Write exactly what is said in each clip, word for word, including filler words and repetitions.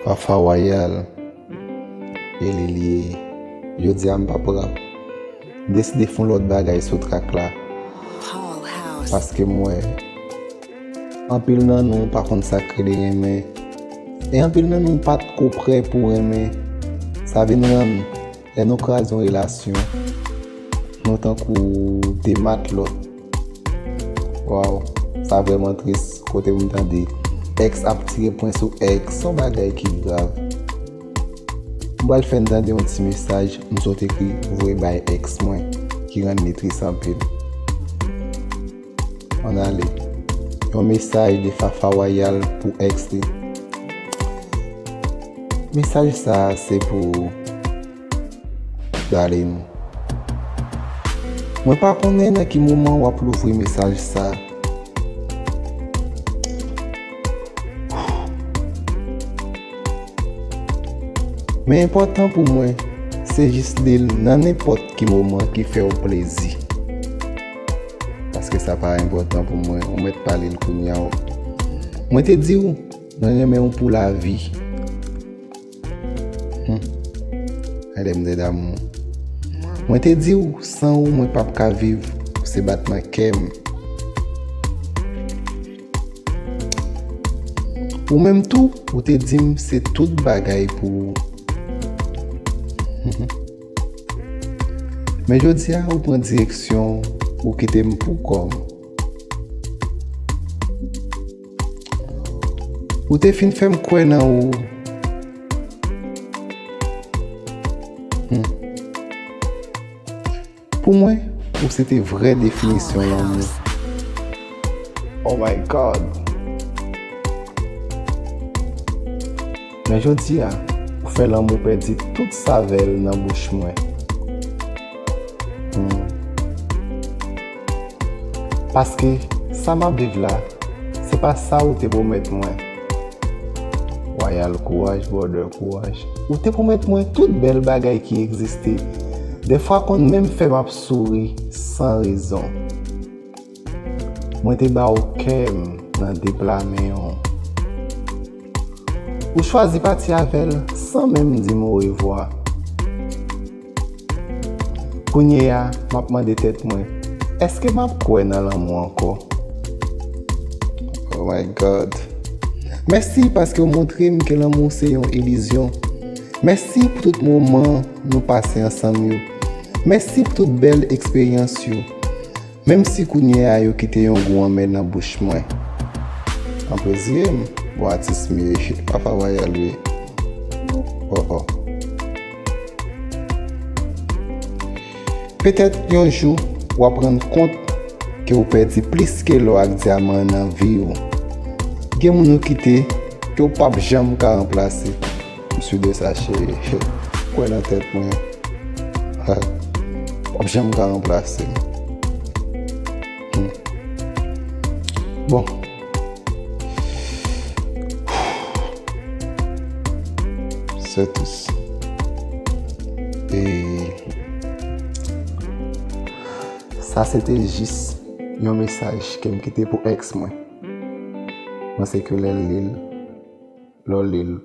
Fafa Royal, e li li ye. Jodi a m p ap rap. M deside fè yon lòt bagay sou trak la. Paske m wè anpil nan nou pa konn sa k rele renmen. E anpil nan nou pa t ko prè pou renmen. Sa vin rann lè nou kraze yon relasyon, nou tankou de matlòt. Waw, sa vrèman tris. Kote pou m tande ex ap tire pwen sou ex, se yon bagay ki grav. M pral fè n tande yon ti mesaj m sot ekri voye bay ex mwen, ki rann li tris anpil. Ann ale. Yon mesaj de Fafa Royal pou ex li. Mesaj sa a se pou ou, darling. Mwen pa konnen nan ki moman w ap louvri mesaj sa. Men enpòtan pou mwen, se jis li l nan nenpòt ki moman ki fè w plezi. Paske sa pa enpòtan pou mwen, ou mèt pale l kounye a. Mwen te di w, mwen renmen w pou lavi. Hmm. Gade m de damou. Mwen te di w, san ou, mwen p ap ka viv, ou se batman kè m. Ou menm tou, ou te di m se tout bagay pou ou. Men jodi a, ou pran direksyon, ou kite m pou kò m. Ou te fin fè m kwè nan ou. Hmm. Pou mwen, ou se te vrè definisyon lanmou. Oh my God. Men jodi a, ou fè lanmou pèdi tout savè l nan bouch mwen. Hmm. Paske sa m ap viv la, se pa sa ou te pwomèt mwen. Royal, kouraj, brother, kouraj. Ou te pwomèt mwen tout bèl bagay ki egziste. Dèfwa konn menm fè m ap souri san rezon. Mwen te ba w kè m nan de pla men w. Ou chwazi pati avè l san menm di m orevwa. Kounye a, m ap mande tèt mwen, èske m ap kwè nan lanmou ankò? Oh my God. Mèsi paske w montre m ke lanmou se yon ilizyon. Mèsi pou tout moman nou pase ansanm yo. Mèsi pou tout bèl eksperyans yo. Menm si kounye a yo kite yon gou anmè nan bouch mwen. Anplezire m, bon atis m ye, Fafa Royal ye. Oh, oh. Petèt yon jou, w ap rann kont ke w pèdi plis ke lò ak dyaman nan vi w. Gen moun ou kite ke w p ap janm ka ranplase. M si de sa, cheri. Kwè nan tèt mwen. Ha. W ap janm ka ranplase m. Hmm. Bon. C'est tout. E sa se te jis yon mesaj ke m kite pou ex mwen. Mwen se ke lè l li l, lè w li l,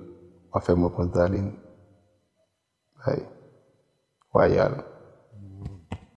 w ap fè m reponn, darling. Bay. Royal.